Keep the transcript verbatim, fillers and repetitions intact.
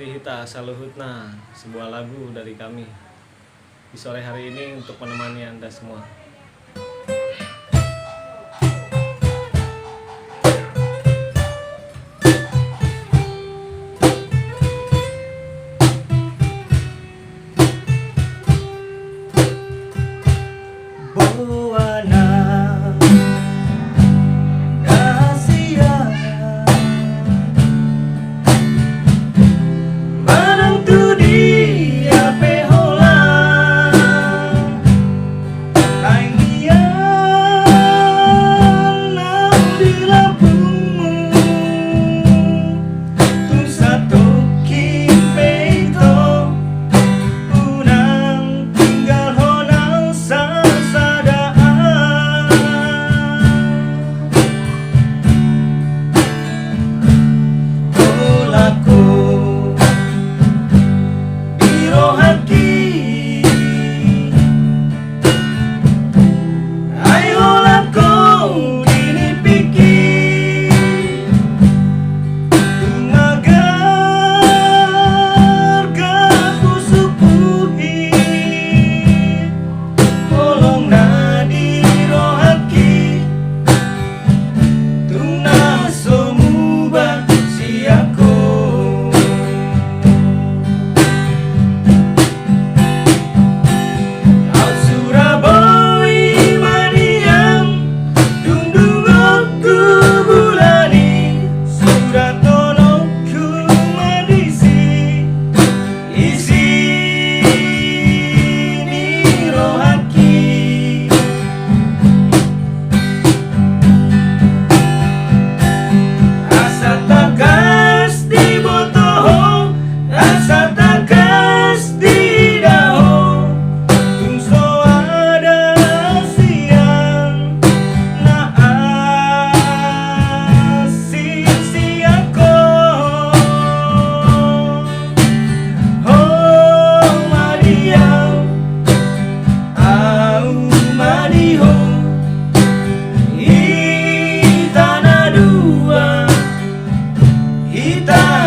Hita saluhutna sebuah lagu dari kami di sore hari ini untuk menemani Anda semua. Boana na sian manang tu dia pe holan, ai nian nang di lambungmu. Tung satongkin pe ito, unang tinggalhon au sasada. Holan ho di rohangki, ai holan ho di nipingki. Tung magargap husukku i, holong na di rohangki, tung na so muba sian ho. Au sura boi maniang, dung dung hugulani, sura tolongku mandisi isi ni rohangki. Asa tangkas diboto ho, asa tangkas diida ho, tung so ada sian na asing sian ho. Ho ma di au, au ma di ho, hita na dua, hita